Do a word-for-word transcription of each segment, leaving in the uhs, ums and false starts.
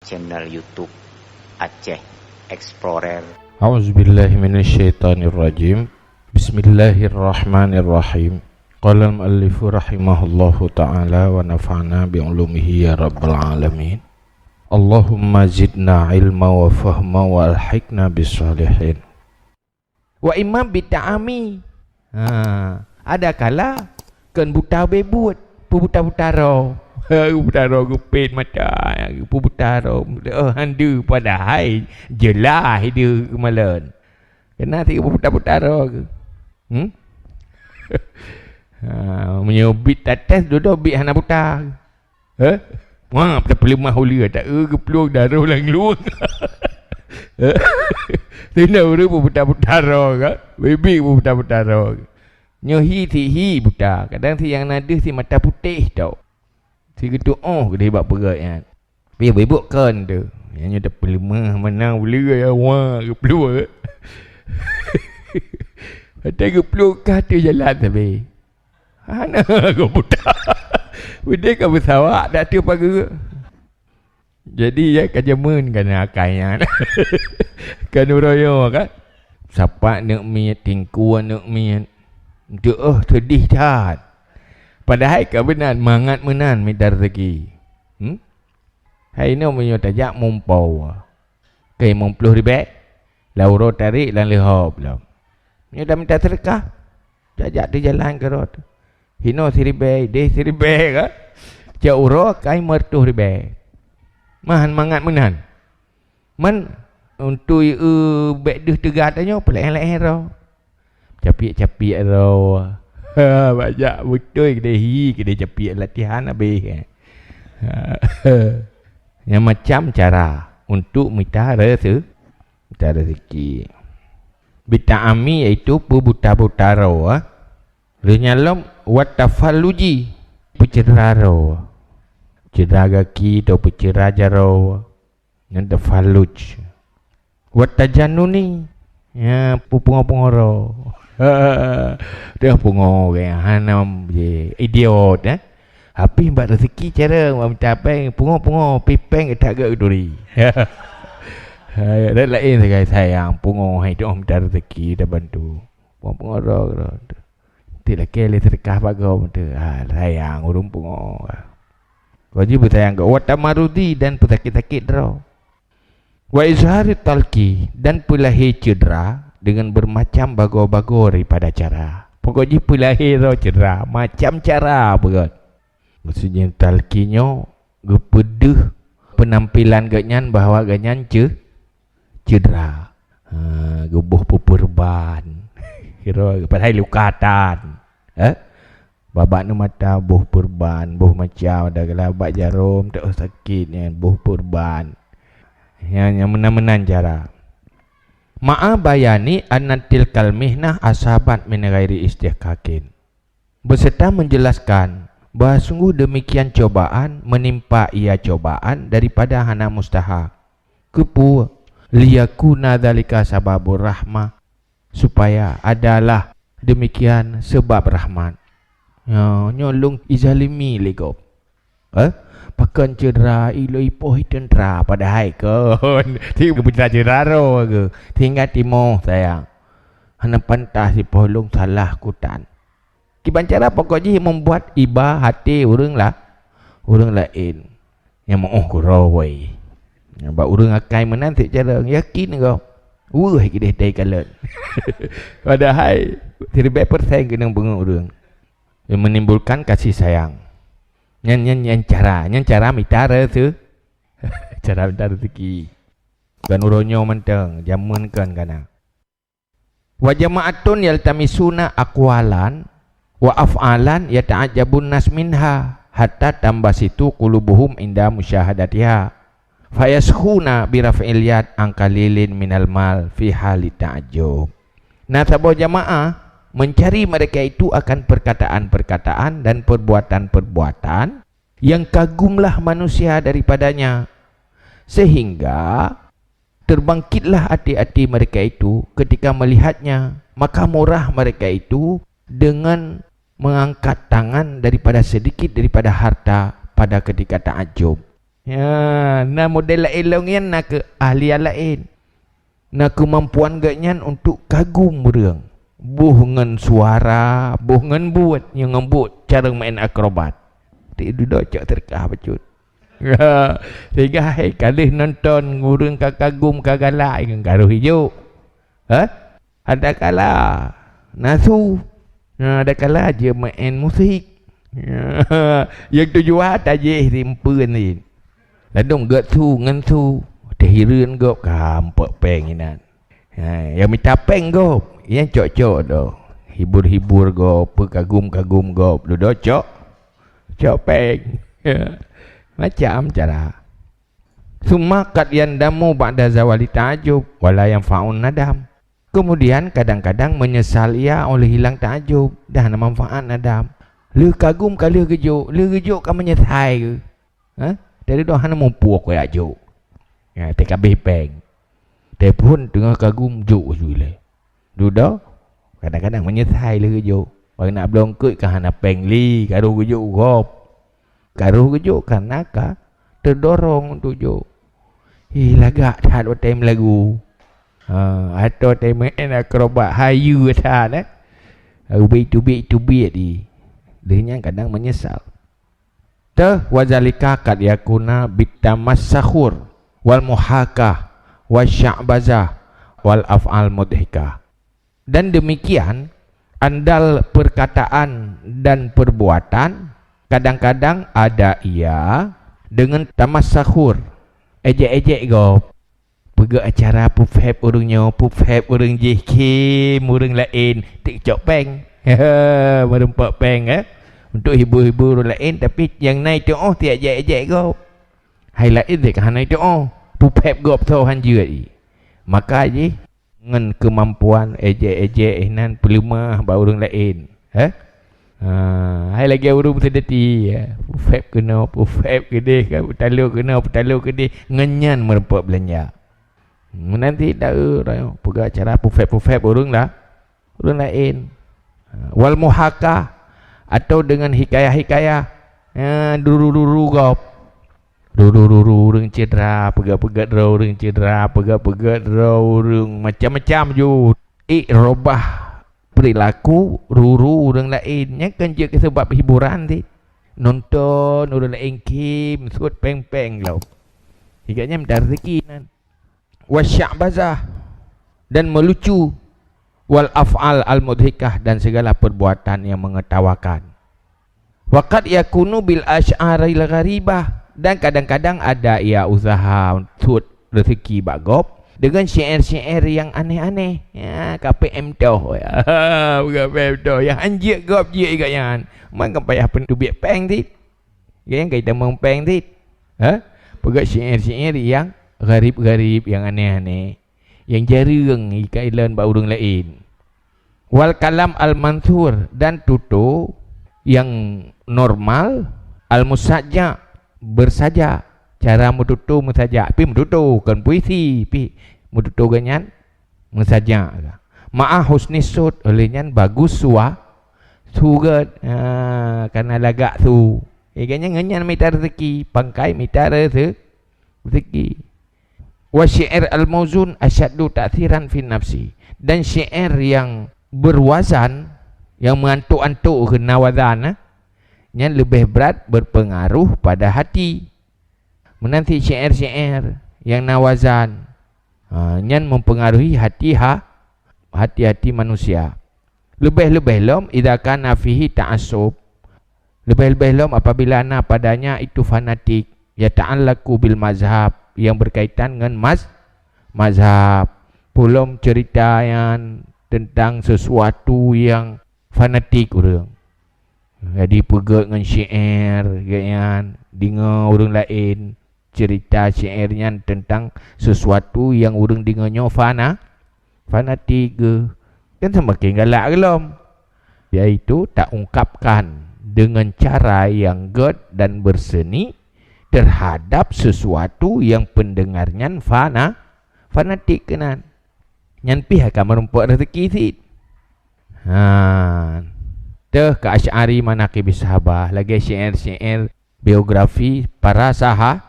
Channel YouTube Aceh Explorer. A'udzubillahi minasyaitonirrajim. Bismillahirrahmanirrahim. Qala al-mu'allifu rahimahullahu ta'ala wa nafa'na bi ulumihi ya rabbal alamin. Allahumma zidna ilma wa fahma wa alhiqna bis salihin. Wa imma bita'ami. Ha, ada kala kon buta beubuet, peubuta-buta droe. Ha, peubuta droe geupet mata, peubuta droe, oh, han deuh, padahai jeulaih deuh keumalon. Keunan sit peubuta-buta droe geuh. Hmm? Ha, meunyoe bit tates, dudoe bit hana buta. Eh? Wah, tapeuleumah uleue, tak, eh, geuplueng daroh lam lueng. Eh? Teuntèe ureueng peubuta-buta droe ka? Bibi peubuta-buta droe. Nyoe hi sit hi buta, kadang sit nyang na deuh sit mata putéh tôh. Sit geutuoh keudéh bak peureuet nyan. Tapi beubuet kon teuh. Nyan nyoe tapeuleumah meunan uleue ya, wah, geuplueng. Watèe geuplueng ka ateueh jalan sabe. Hana kon buta. Udeb ka beusawak, dak teuh pageue. Jadi, ya, ka jameun ka na akai nyan. Ka neuroyo kan. Sapat neuk miet, tingkue neuk miet. Deuh, seudeh that. Padahai ka meunan, mangat meunan mita reuzeki. Hmm? Hai inoe meunyoe tajak mumpau. Keu limong ploh ribèe, lam uroe tarék lam leuhop lom. Nyoe dak mita seudeukah, tajak teujalan keudroe. Hinoe siribèe, ideh siribèe ka. Cok uroe kai meureutoh ribèe. Meuhan mangat meunan. Man, untui, eu, bèk deuh teuga tanyoe, peuleueh-leueh droe. Capiek-capiek droe. Ha, bajak beutôi keudéh hi, keudéh capiek latihan habéh. Ha. Nyan macam cara untuk mita reuse-, mita reuzeki. Bita'ami, yaitu peubuta-buta droe, ha. Lheueh nyan lom, watafalluji, peuceudra droe. Ceudra gaki atau peuceudra jaroe. Nyan tafalluj. Watajannuni. Ya, peupungo-pungo droe. Teuh pungo gaya hana je. Idiot, eh. Habéh bak reuzeki cara mita péng, pungo-pungo, pih péng geutagak geuturi. Hai, laén sagai sayang, pungo hai teuh mita reuzeki tabantu. Pungo-pungo droe, droe. Ti lakèe lé seudeukah bak gob teuh. Ha, sayang ureueng pungo. Wajib beusayang gob. Wa tamarudi dan peusakét-sakét droe. Wa izhari talki dan peulahé ceudra dengan bermacam bagoe-bagoe daripada cara. Pokok jih peulahé droe ceudra, macam cara beugöt. Maksud jih talki nyoe geupeudeuh peunampilan geuhnyan bahwa geuhnyan ceu-, ceudra. Ha, geuboh peupeurban. Kira padahai luka tan. Eh? Babak neumata boh peurban, boh macam, ada gala bak jarom, tak sakét nyan, boh peurban. Nyan, nyan meunan-meunan cara. Ma'a bayani anna tilkal mihnah asabat min ghairi istihqaqin. Beserta menjelaskan bahwa sungguh demikian cobaan menimpa ia cobaan daripada hana mustahak. Keupeue? Liyakuna dzalika sababur rahmah, supaya adalah demikian sebab rahmat. Nyoe, nyoe lôn izalimi lé gob. Eh? Pakon ceudra iloi poh teuntera padahai kon. Ti geupeujra ceudra roh ke. Tinggai timoh sayang. Hana pantas sipoh lôn salah kutan. Kiban cara pokok jih membuat iba hati ureueng la-, ureueng laén. Nyang meu'oh keudroe. Nyang bak ureueng akai meunan cit cara yakin gob. Weueh keudeh tai kalon. Padahai siribèe persen keunong beungoh ureueng. Yang menimbulkan kasih sayang. Nyan, nyan, nyan cara, nyan cara mita reuse-, cara mita reuseuki. Kon uroe nyoe mantong, jameun kon kana. Wa jama'atun yaltamisuna aqwalan wa af'alan yata'ajjabun nas minha hatta tambasitu qulubuhum inda musyahadatiha. Fayaskhuna bi raf'il yad an qalilin minal mal fi hali ta'ajjub. Na saboh jamaah mencari mereka itu akan perkataan-perkataan dan perbuatan-perbuatan yang kagumlah manusia daripadanya, sehingga terbangkitlah até-até mereka itu ketika melihatnya, maka murah mereka itu dengan mengangkat tangan daripada sedikit daripada harta pada ketika takjub. Ya, na model laén lom nyan na keu ahli nyang laén. Na keumampuan gobnyan untuk kagum ureuëng. Boh ngon suara, boh ngon buet, nyang ngon buet cara main akrobat. Ti dudoe cok teureukah bacut. Sehingga hai ka lheueh nonton ureuëng ka kagum ka galak ngon karoh ijok. Ha? Adakala na su, adakala jeuet main musik. Nyang tujuan tajéh simpeuen jih. Ladôm gét su ngon su, teuhireuen gob ka ampok péng inan. Ha, nyang mita péng gob, nyang cok-cok doh. Hibur-hibur gob, peukagum-kagum gob, dudoe cok, cok péng. Macam cara. Summa qad yandamu ba'da zawali ta'ajjub wa la yanfa'un nadam. Kemudian kadang-kadang menyesal ia oleh hilang takjub dan hana manfaat nadam. Lheueh kagum ka lheueh geujok, lheueh geujok ka meunyeusai geuh. Ha? Dari doh hana muphom kujak jok. Ya, teuka abéh péng. Telepon teungoh kagum jok ju ilée. Dudoe, kadang-kadang meunyeusai lheueh geujok. Bak na bloe eungkôt ka hana péng lé, karoh geujok gob. Karoh geujok kareuna ka teudorong untuk jok. Ih, lagak that watée meulagu. Ha, atau watée main akrobat hayeue that, eh. Ubit-ubit-ubit di. Lheueh nyan kadang meunyeusal. Teuh, wa zalika qad yakuna bitamassakhur wal muhakah wasya'bazah wal af'al mudhikah. Dan demikian, andal perkataan dan perbuatan kadang-kadang ada ia dengan tamassakhur, ejek-ejek gob. Peugah acara peuphép ureuëng nyoe, peuphép ureuëng jih, khém ureuëng laén, tik cok péng. Meurumpok péng, eh? Untuk hibur-hibur ureuëng laén, tapi nyang na iteu'oh tiek ejek-ejek gob. Hai laén deh ka hana iteu'oh, peuphép gob tho han jeuet i. Maka jih ngon keumampuan ejek-ejek inan peuleumah bak ureuëng laén, eh? Ha, hai lagée ureuëng meuseudeuti, ya. Peuphép keunoe, peuphép keudeh, kan, peutalok keunoe, peutalok keudeh, ngon nyan meurumpok beulanja. Meunan cit dae rayeuk peugah cara peuphép-peuphép ureuëng la-, ureuëng laén. Ha, wal muhakah, atau dengan hikayah-hikayah, ya, duru-duru gob. Ruru-ruru ureuëng cedera, peugét-peugét droe ureuëng cedera, peugét-peugét droe ureuëng macam-macam ju. Ikrobah perilaku ruru ureuëng laén. Nyan kan jeuet keu sabab hiburan cit. Nonton ureuëng laén khém, sot péng-péng lom. Sigoe nyan mita rezeki nan. Wasya'bazah, dan meulucu, wal af'al al-mudhikah, dan segala perbuatan yang mengetawakan. Wa qad yakunu bil asy'aril gharibah, dan kadang-kadang ada ia usaha sot rezeki bak gob dengan syair-syair yang aneh-aneh. Ya, ka P M toh. Ya, bukan P M toh. Yang han jeuet gob jeuet gobnyan. Man kan payah peuteubiet péng cit. Kan ka jitamong péng cit. Ha? Peugah syair-syair yang gharib-gharib, yang aneh-aneh. Nyang jareueng jikheun lom bak ureuëng laén. Wal kalam al-mantsur, dan tutoe nyang normal, al-musajja, beusajak. Cara meututoe meusajak, pih meututoe, kon puisi, pih meututoe gobnyan meusajak. Ma'a husnis saut, óh lheueh nyan bagus sua-, su gét, ha, kareuna lagak su. Ya, gobnyan ngon nyan mita rezeki, pangkai mita reze-, rezeki. Wa syair al-mauzun asyaddu ta'siran fi nafsi. Dan syair yang berwazan, yang meuantok-antok keu na wazan, eh, nyan leubeh brat berpengaruh pada hati. Meunan cit syair-syair yang na wazan, ha, nyan mempengaruhi hati ha-, hati-hati manusia. Leubeh-leubeh lom idza kana fihi ta'assub. Leubeh-leubeh lom apabila na padanya itu fanatik, yata'allaqu bil mazhab, yang berkaitan ngon maz-, mazhab. Pulom cerita nyan tentang sesuatu yang fanatik ureuëng. Jadi peugét ngon syair, gét nyan, deungoe ureuëng laén. Cerita syair nyan teuntang sesuatu nyang ureuëng deungoe nyoe fana-, fanatik geuh, kan seumaken galak geuh lom. Yaitu taungkapkan deungon cara nyang gét dan beuseni teuhadab sesuatu nyang peundeungar nyan fana-, fanatik keunan. Nyan pih akan meurumpok rezeki cit. Ha, teuh keu Asy'ari manaqibis sahabah, lagée syair-syair biografi para saha-,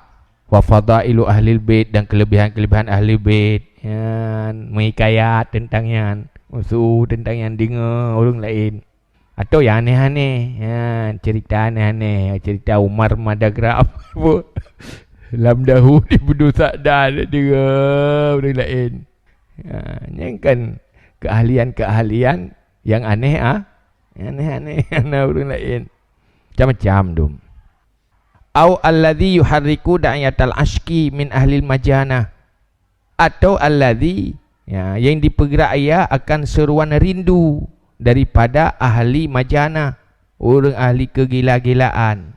Wa fadailu ahlil bait, dan kelebihan-kelebihan ahli bait. Nyan, meuhikayat teuntang nyan, musu teuntang nyan, deungoe ureuëng laén. Atau nyang aneh-aneh, nyan, cerita aneh-aneh, cerita Umar Madagrab, lam dahu di Budu Sa'dan, deungoe ureuëng laén. Ha, nyan kan keahlian-keahlian nyang aneh, ah. Nyang aneh-aneh, na ureuëng laén. Macam-macam dum. Au alladzi yuharriku da'iyatal asyqi min ahlil majanah. Atau alladzi, ya, yang dipergerak ia akan seruan rindu daripada ahli majanah, ureuëng ahli kegila-gilaan.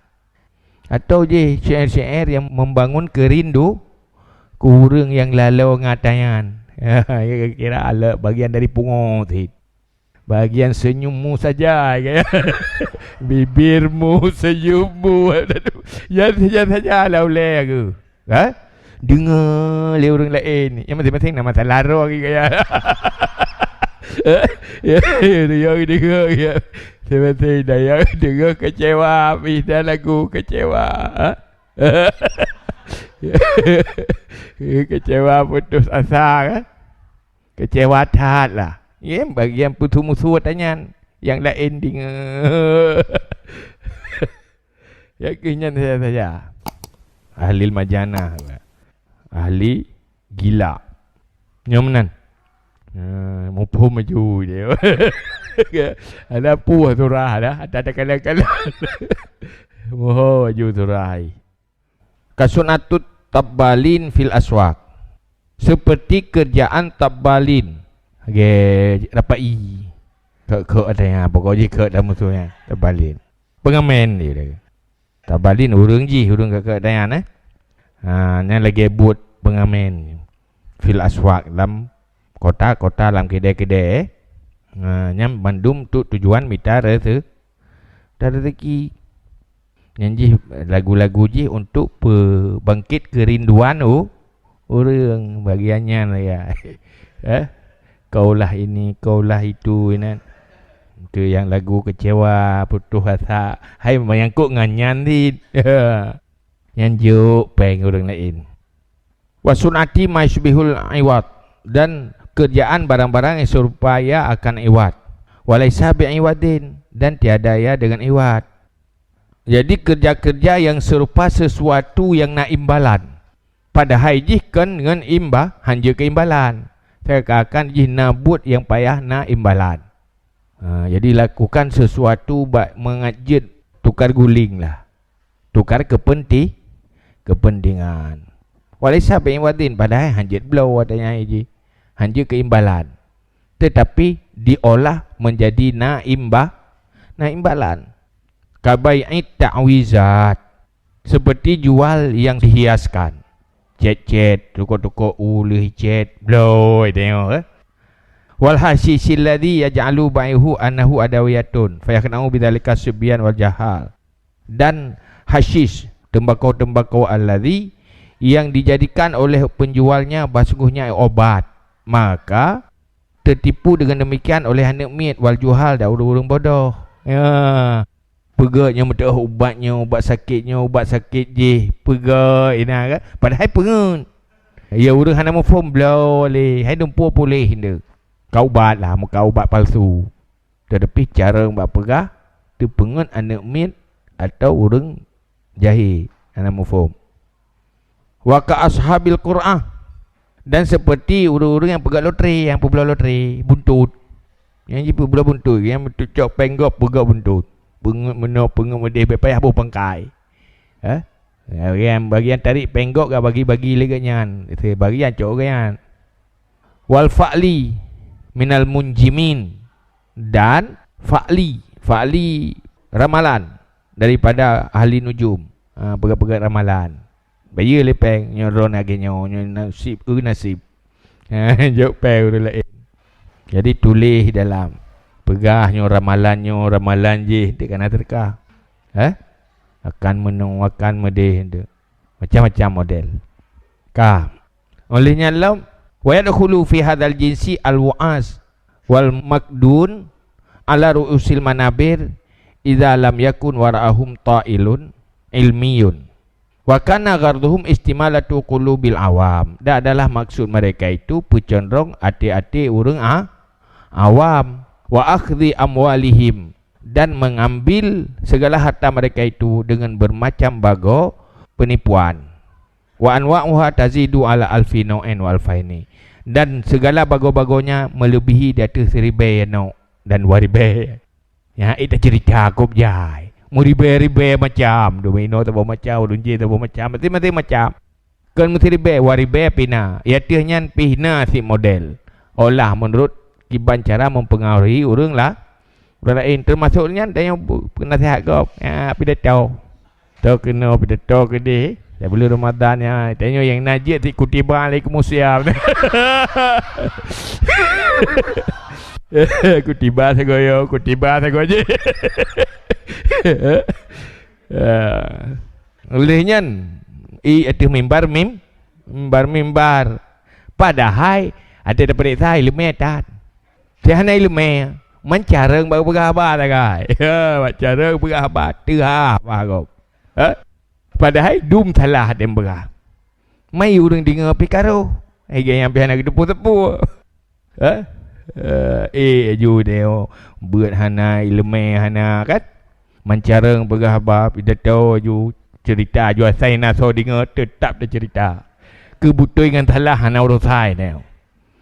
Atau jih syair-syair yang membangun kerindu keu ureuëng nyang laloe ngon ata nyan. Ya, kira-kira bagian dari pungo cit. Bagian senyummu saja, ya. Bibirmu, senyummu. Ya, saja-saja lah ulée aku. Ha? Deungoe lé ureuëng laén. Ya, masing-masing na masalah roh lagi, ya. Ya, ya, deungoe, ya. Masing-masing na nyang deungoe kecewa, habis dah lagu kecewa. Ha? Kecewa, putus asa, kan? Kecewa that lah. Ya, bagian peusu-musu ata nyan. Nyang laén deungoe. Ya, keu nyan saja-saja. Ahli majanah. Ahli gila. Nyoe meunan. Ha, muphom laju dia. Ada puih surah dah. Ada takalan-kalan. Muphom laju surah. Kasunatut tabbalin fil aswaq. Seperti kerjaan tabbalin. Lagée rapai. Kek-kek ada nyan, pokok jih kek dah musoh nyan. Tabbalin. Pengamen dia. Tabbalin ureuëng jih, ureuëng kek-kek ada nyan, eh. Ha, nyan lagée buet pengamen. Fil aswaq, lam kota-kota, lam keudée-keudée, eh. Ha, nyan bandum tu tujuan mita rese-, mita rezeki. Nyan jih lagu-lagu jih untuk peubangkit keurinduan u-, ureuëng, bagian nyan ya. Eh? Kaulah ini, kaulah itu, inan. Tu nyang lagu kecewa, putus asa. Hai menyangkut ngon nyan cit. Nyan jok péng ureuëng laén. Wa sun'ati ma yusybihul iwad, dan kerjaan barang-barang yang serupa ia akan iwad. Wa laisa bi iwadin, dan tiada ia dengan iwad. Jadi kerja-kerja yang serupa sesuatu yang na imbalan. Padahai jih kon ngon imba-, hanjeuet keu imbalan. Seakan-akan jih na buet nyang payah na imbalan. Ha, jadi lakukan sesuatu bak mangat jeuet tukar guling lah. Tukar keupenti-, kepentingan. Wa laisa bi iwadin, padahai hanjeuet bloe watée nyan jih. Hanjeuet keu imbalan. Tetapi diolah menjadi na imba-, na imbalan. Ka bai'it ta'wizat, seperti jual yang dihiaskan. Cét-cét, tukok-tukok u lheueh cét, bloe, tengok, eh. Wal hasyisyil ladzi yaj'alu bai'uhu annahu adawiyatun, fayaqna'u bidzalika sibyan wal juhal. Dan hasyis, tembakau-tembakau alladzi, yang dijadikan oleh penjualnya bahwa sungguhnya obat, maka teutipu dengan demikian oleh aneuëk miet wal juhal dan ureuëng-ureuëng bodoh. Ya. Peugah nyoe meuteuoh ubat nyoe, ubat sakét nyoe, ubat sakét jih. Peugah inan kan? Padahai peungeut. Ya ureuëng hana muphom bloe lé, hai dumpeue puléh nde. Ka ubat lah, muka ubat palsu. Tetapi cara bak peugah, teupeungeut aneuëk miet atau ureuëng jahé, hana muphom. Wa ka ashabil qur'ah, dan seperti ureuëng-ureuëng nyang peugah lotre, nyang peubloe lotre, buntut. Nyang jipeubloe buntut, nyang meutucok péng gob peugah buntut. Peungeut meunoe, peungeut meudeh, bék payah boh pangkai. Eh? Bagian, bagian tarék péng gob ka bagi-bagi lé geuh nyan. Bagian cok geuh nyan. Wal fa'li minal munjimin, dan fa'li, fa'li ramalan daripada ahli nujum. Ha, peugah-peugah ramalan. Bayeue lé péng, nyoe droe lagée nyoe, nyoe nasib, eu nasib. Ha, jok péng ureuëng laén. Jadi tuléh dalam. Peugah nyoe ramalan, nyoe ramalan jih, dek kana teuka. Eh? Akan meunoe, akan meudeh tu. Macam-macam model. Ka. Oleh nyan lom, wa yadkhulu fi hadzal jinsi al-wu'az wal maqdun ala ru'usil manabir idza lam yakun wara'ahum ta'ilun ilmiyun. Wa kana gharduhum istimalatu qulubil awam. Dan adalah maksud mereka itu peucondrong até-até ureuëng a-, awam. Wa akhdhi amwalihim. Dan mengambil segala harta mereka itu dengan bermacam bagoe penipuan. Wa anwa'uha tazidu ala alfi nau'in wa alfaini. Dan segala bagoe-bagoe nyan melebihi di ateueh siribée nau' dan dua ribée. Nyan ék taceurita kôb jai. Meuribée-ribée macam, domino saboh macam, ureuëng jih saboh macam, maséng-maséng macam. Kon meusiribée, dua ribée pih na. Di ateueh nyan pih na cit model. Olah meunurot kiban cara mempengaruhi ureuëng la-, ureuëng laén, teumasok nyan tanyoe bu-, peunasihat gob, ya, pidato. Tho keunoe pidato keudeh, sebelum Ramadan nyan, tanyoe nyang na jeuet cit kutiba alaikumus siyam. Kutiba sagoe yo, kutiba sagoe jih. Ya. Lheueh nyan, i ateueh mimbar mim-, mimbar-mimbar. Padahai, até tapeuriksa iéleumé that. Cit hana iéleumé, meucareueng bak peugah haba sagai. Ya, meucareueng peugah haba, teuhah haba gob. Ha? Padahai dum salah dem peugah. Mai ureuëng deungoe pih karoh. Hai gaya nyang pih hana geuteupeue-teupeue. Ha? Eh, eh, aju nyoe, beuet hana, iéleumé hana, kan? Meucareueng peugah haba, pidato aju, ceurita aju, asai na soe deungoe, teutap taceurita. Keu beutôi ngon salah hana urosan nyoe.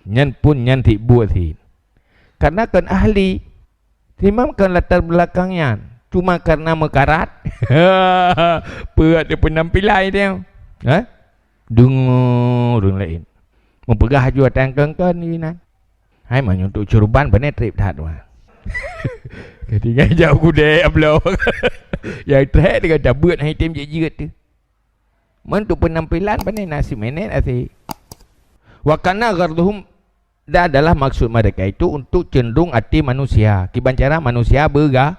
Nyan pun nyan cit buet cit. Karena kon ahli. Simam kon latar belakang nyan. Cuma karena meukarat. Peue atu peunampilan nyoe. Ha? Deungoe ureuëng laén. Meupeugah aju atan kon-kon inan. Hai, meunyoe untuk curban, beuné treb that, wah. Ketinggai jak gudée abloe. Nyang treb deungon tabeuet hai tem jeuet-jeuet teuh. Meunyoe untuk peunampilan, beuné na simenet até. Wa kana gharduhum, dan adalah maksud mereka itu untuk cenderung até manusia. Kiban cara manusia beuga-,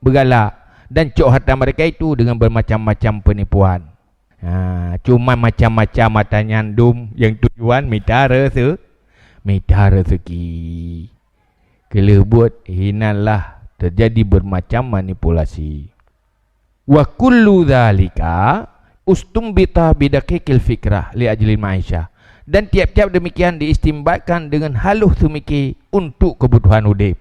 beugalak dan cok harta mereka itu dengan bermacam-macam penipuan. Ha, cuma macam-macam ata nyan dum nyang tujuan mita reuse-, mita rezeki. Keu lheueh buet, hinanlah terjadi bermacam manipulasi. Wa kullu dzalika ustumbita bidaqiqil fikrah li ajlil ma'isyah. Dan tiap-tiap demikian diistimbatkan dengan halus seumike untuk kebutuhan udeb.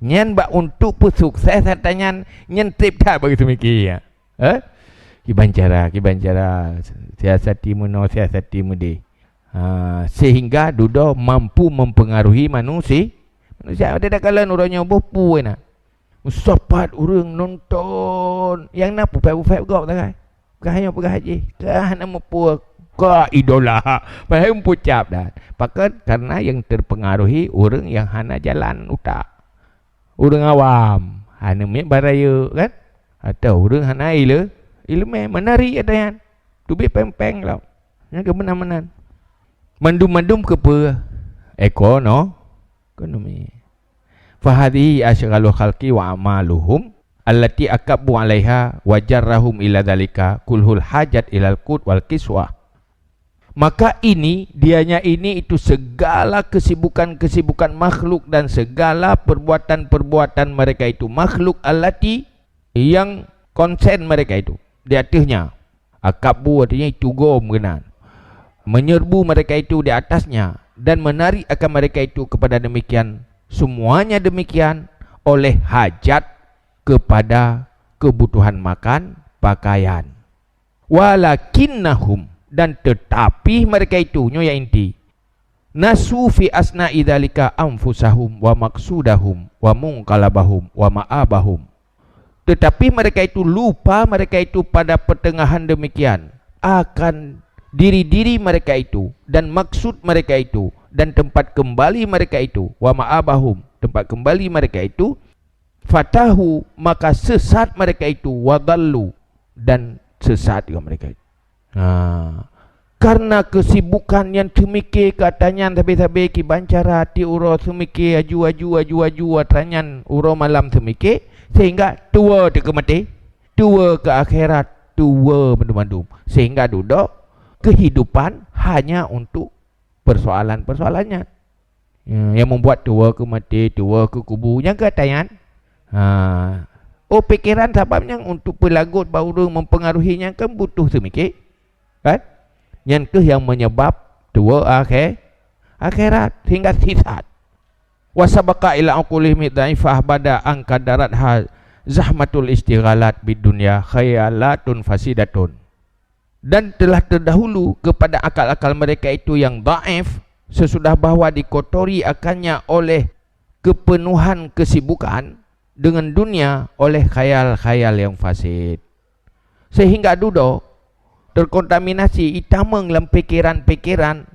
Nyan bak untuk peusukses harta nyan, nyan treb that bagi seumike, ya. Eh? Kiban cara, kiban cara, siasati meunoe, siasati meudeh. Ha, sehingga dudoe mampu mempengaruhi manusi-, manusia. Ada dak kala uroe nyoe boh peue na. Meusapat ureuëng nonton, nyang na peuphét-peuphét gob sagai. Peugah nyoe peugah jih, ka hana meupeue, ka idola. Padahai meupucap dan. Pakon? Karena yang terpengaruhi ureuëng yang hana jalan utak. Ureuëng awam, hana miet barayeu kan? Atau ureuëng hana ile-, ileumé, meunari ata nyan. Teubiet péng-péng lom. Nyan keu meunan-meunan. Mandum-mandum keu peue? Ekono-, ekonomi. Fahadhihi asyghalul khalqi wa amaluhum allati akabbu 'alaiha wa jarrahum ila dzalika kulhul hajat ilal qut wal kiswah. Maka ini, dianya ini itu segala kesibukan-kesibukan makhluk dan segala perbuatan-perbuatan mereka itu makhluk allati yang konsen mereka itu di atasnya. Akabbu artinya itu gom keunan. Menyerbu mereka itu di atasnya dan menarik akan mereka itu kepada demikian, semuanya demikian oleh hajat kepada kebutuhan makan, pakaian. Walakinnahum, dan tetapi mereka itu, nyoe nyang inti, nasu fi asna'i dzalika anfusahum wa maqsudahum wa munqalabahum wa ma'abahum. Tetapi mereka itu lupa, mereka itu pada pertengahan demikian, akan diri-diri mereka itu dan maksud mereka itu dan tempat kembali mereka itu, wa ma'abahum, tempat kembali mereka itu, fatahu, maka sesat mereka itu, wa dhallu, dan sesat juga mereka itu. Ha. Karena kesibukan nyang seumike keu ata nyan sabe-sabe, kiban cara tiep uroe seumike, aju-aju, aju-aju ata nyan uroe malam seumike, sehingga tuwoe teuh keu maté, tuwoe keu akhirat, tuwoe mandum-mandum. Sehingga dudoe kehidupan hanya untuk persoalan-persoalan nyan. Ya, nyang membuat tuwoe keu maté, tuwoe keu kubu, nyang keu ata nyan. Ha. Oh, pikiran sabab nyang untuk peulagot bak ureuëng mempengaruhi nyan kan butuh seumike. Kan? Nyan keuh nyang menyebab tuwo akhé-, akhirat sehingga sisat. Wa sabaqa ila uqulihim dhaifah bada an qadaratha zahmatul istighalat bid dunya khayalatun fasidatun. Dan telah terdahulu kepada akal-akal mereka itu yang dhaif, sesudah bahwa dikotori akannya oleh kepenuhan kesibukan dengan dunia oleh khayal-khayal yang fasid. Sehingga dudoe terkontaminasi itamong lam pikiran-pikiran,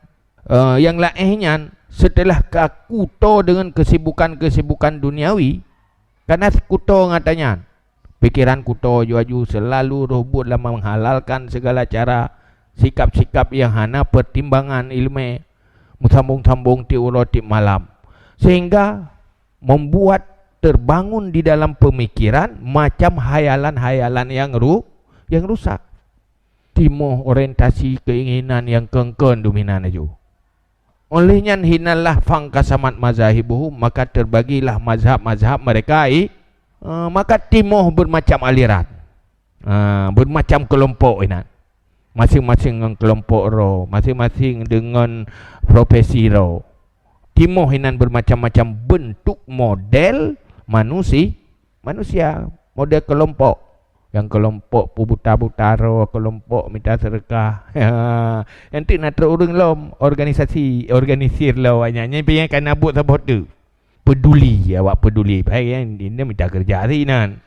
eh, nyang laén nyan setelah ka kuto dengan kesibukan-kesibukan duniawi, karena kuto ngat nyan. Pikiran kuto aju-aju selalu roh buet lam menghalalkan segala cara, sikap-sikap nyang hana pertimbangan ilmu, meusambong-sambong tiep uroe tiep malam. Sehingga membuat terbangun di dalam pemikiran macam hayalan-hayalan yang ru-, yang rusak. Timoh orientasi keinginan yang keungkeuen dominan aju. Oleh nyan hinanlah fangkasamat mazahibuhum, maka terbagilah mazhab-mazhab mereka i-, eh, maka timoh bermacam aliran. Ha, bermacam kelompok inan. Masing-masing ngon kelompok ro, masing-masing dengan profesi ro. Timoh inan bermacam-macam bentuk model manusi-, manusia, model kelompok. Yang kelompok peubuta-buta ro, kelompok mita sedekah. Nanti na trok ureuëng lom organisasi, organisir lom awaknyan. Nyan pian kana buet saboh teuk. Peduli, awak peduli. Baik, ya, ini mita kerja hari nan.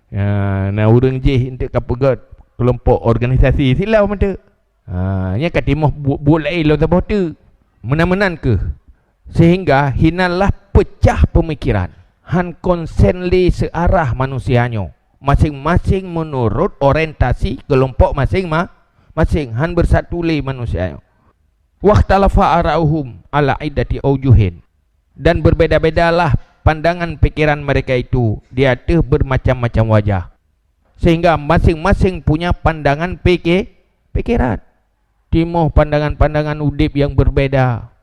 Ya, na ureuëng jih untuk ka peugöt kelompok organisasi silau mata. Ha, nya ka timoh bu-, buet laén lom saboh teuk. Meunan-meunan keuh. Sehingga hinanlah pecah pemikiran. Han konsen lé searah manusia nyoe. Masing-masing menurut orientasi kelompok masing ma-, masing. Han bersatu lé manusia nyoe. Wakhtalafa ara'uhum ala iddati aujuhin. Dan berbeda-bedalah pandangan pikiran mereka itu di ateueh bermacam-macam wajah. Sehingga masing-masing punya pandangan pike-, pikiran. Timoh pandangan-pandangan udeb nyang berbeda.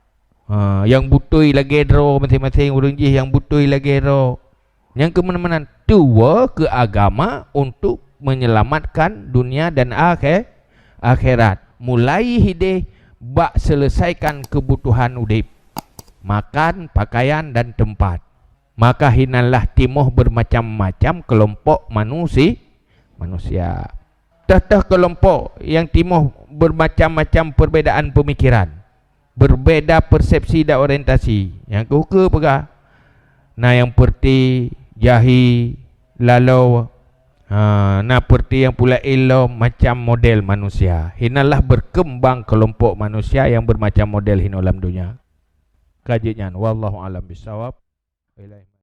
Ha, nyang beutôi lagée droe masing-masing ureuëng jih nyang beutôi lagée droe. Nyang keumeunan-meunan tuwoe keu agama untuk menyelamatkan dunia dan akhé-, akhirat. Mulai hideh bak selesaikan kebutuhan udeb, makan, pakaian, dan tempat. Maka hinanlah timoh bermacam-macam kelompok manusi-, manusia. Teuh-teuh kelompok nyang timoh bermacam-macam perbedaan pemikiran, berbeda persepsi dan orientasi. Nyang keuh keu peugah, na nyang peurti jahi laloe, ha, na peurti nyang pula ilom macam model manusia. Hinanlah berkembang kelompok manusia nyang bermacam model hinoe lam donya. Ka jeuet nyan, wallahu alam bisawab.